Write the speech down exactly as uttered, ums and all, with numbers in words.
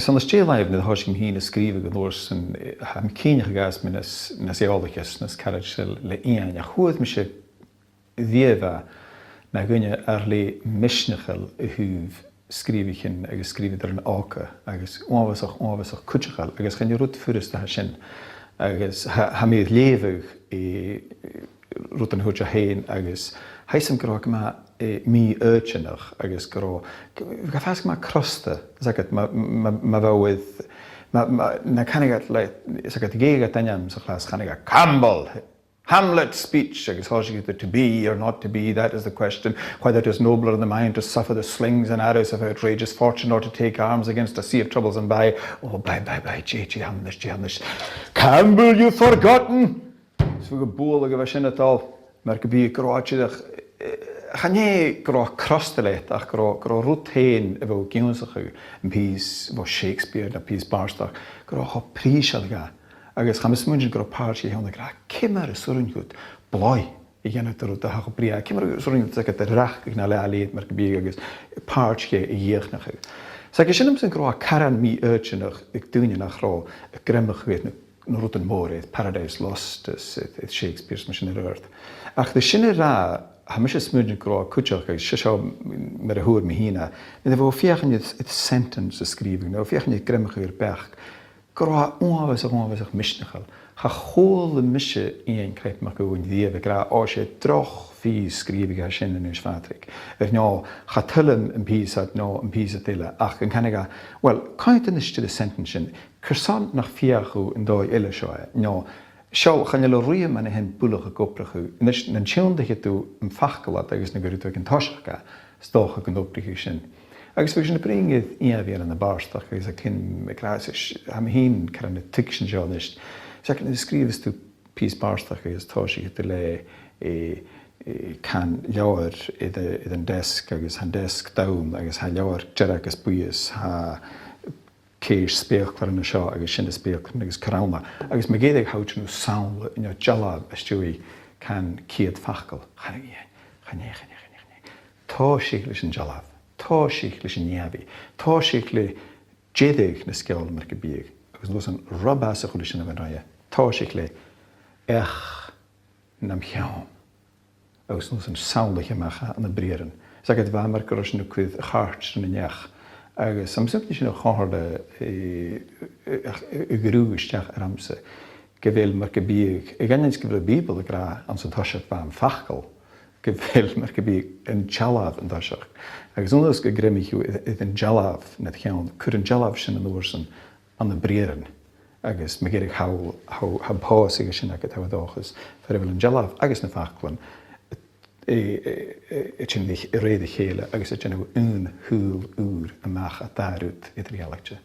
'S ann às dèidh làimh nuair a thòisich mi fhìn a' sgrìobhadh an uair sin, eh, tha mi cinnteach gu bheil mi nas, nas eòlaiche, nas caraid le, le Iain, ach chuala mise riamh na dhuine air leth misneachail a thaobh sgrìobhaichean agus sgrìobhadairean òga, agus uabhasach, uabhasach cuideachail, agus chan e rud furasta a tha sin, agus tha, tha mi a' leughadh, eh, rudan a thuirt e fhèin, agus tha fhios agam gun robh e gu math, eh, mì-fhoighidneach, agus gun robh, gu, gu fàs gu math crosta, 's aithne dhut, ma, ma, ma bha thu, ma, ma, nuair a chanadh iad le, 's aithne dhut, dh'èireadh iad ainm sa chlas, chanadh iad, "Campbell! Hamlet speech!" Agus thòisich iad, "To be or not to be, that is the question, whether it is nobler in the mind to suffer the slings and arrows of outrageous fortune or to take arms against a sea of troubles and buy," oh, buy, buy, buy, dè, dè th' ann a-nis, dè th' ann a-nis. "Campbell, you've forgotten!" Is bha e a' bualadh a bha sin a' dol, mar gum biodh, gun robh e dìreach, eh, chan e gun robh e crosta leat, ach gun robh, gun robh rud fhèin a bha thu ag ionnsachadh, am pìos bho Shakespeare no pìos bàrdachd, gun robh e cho prìseil dha. Agus tha mi a' smaoineachadh gun robh pàirt dheth ann ag ràdh, ciamar as urrainn dhut blòigh a dhèanamh de rud a tha cho brèagha, ciamar as urrainn dhut, 's aithne dhut, a ràdh gu na leithid mar gum biodh agus pàirt dheth a dhìochuimhneachadh. 'S aithne dhut, sin am sin gun robh e caran mì-fhoighidneach aig daoine nach robh a' greimeachadh na na rudan mòra, Paradise Lost is, is, is Shakespeare is mar sin air adhart. Ach ri sin a ràdh, tha mise a' smaoineachadh gun robh e cuideachd, agus 's e seo mar a fhuair mi fhìn e, nuair a bha thu a' feuchainn air, air sentence a sgrìobhadh, no a' feuchainn air greimeachadh air beachd, gun robh e uabhasach, uabhasach misneachail. Cha chuala mise Iain Cleip MacEòghainn riamh ag ràdh, "Ò, 's e droch phìos sgrìobhaidh a tha sin a-nis, a Phàdraig." Air neo, "Cha toil leam am pìos ud no am pìos ud eile," ach an canadh e, "Uill, coimhead a-nis air an sentence sin, carson nach fheuch thu an dòigh eile seo e?" No, "Seall, chan eil thu riamh mar a tha an buileach ag obrachadh. A-nis, nan tionndaidh thu am facal ud agus nan cuir thu aig an toiseach e, 's dòcha gun obraicheadh sin." Agus bhiodh sinn a' bruidhinn air ìomhaighean na bàrdachd agus a' tighinn, ag ràdh, "Is, tha mi fhìn caran a' tuigsinn seo a-nis." 'S aithne dhut, nuair a sgrìobhas tu pìos bàrdachd agus tòisicheas tu le, eh, eh, can leabhar air a, air an deasg agus tha an deasg donn agus tha leabhar dearg is buidhe is tha ceithir speuclairean an seo agus sin na speuclairean agus cur ann e. Agus ma dh'fhaoidte, tha thu a' dèanamh samhla no dealbh às dèidh can ceud facal. Chan e, chan e, chan e, chan e, chan e. Tòisich leis an dealbh. Tòisich leis an ìomhaigh. Tòisich le deireadh na sgeòil mar gum biodh. Agus an uair sin, rud beag às a' chuid sin a bh' ann roimhe. Tòisich le each nam cheann. Agus an uair sin samhlaich a-mach ann am briathran. 'S aithne dhut, bha e mar gun robh sinn a' cur a' chairt ris an each. Agus tha mi a' smaoineachadh gu bheil sin a' comhairle, eh, eh, a, a, a ghrùdh a-steach ormsa. Gu bheil mar gum biodh, a dh'aindeoin 's gu bheil am Bìoball ag ràdh anns an toiseach bha am facal, gu bheil mar gum biodh an dealbh an toiseach. Agus an uair sin gun greimeadh thu air, air an dealbh nad cheann, cuir an dealbh sin an uair sin ann am briathran. Agus ma dh'fhaodte, tha, tha, tha pòsadh an sin agad, tha mi an dòchas, far a bheil an dealbh agus na faclan, eh, eh, eh, a' tighinn a rèir a chèile agus a' dèanamh aon shaoghal ùr a-mach à dà rud eadar-dhealaichte.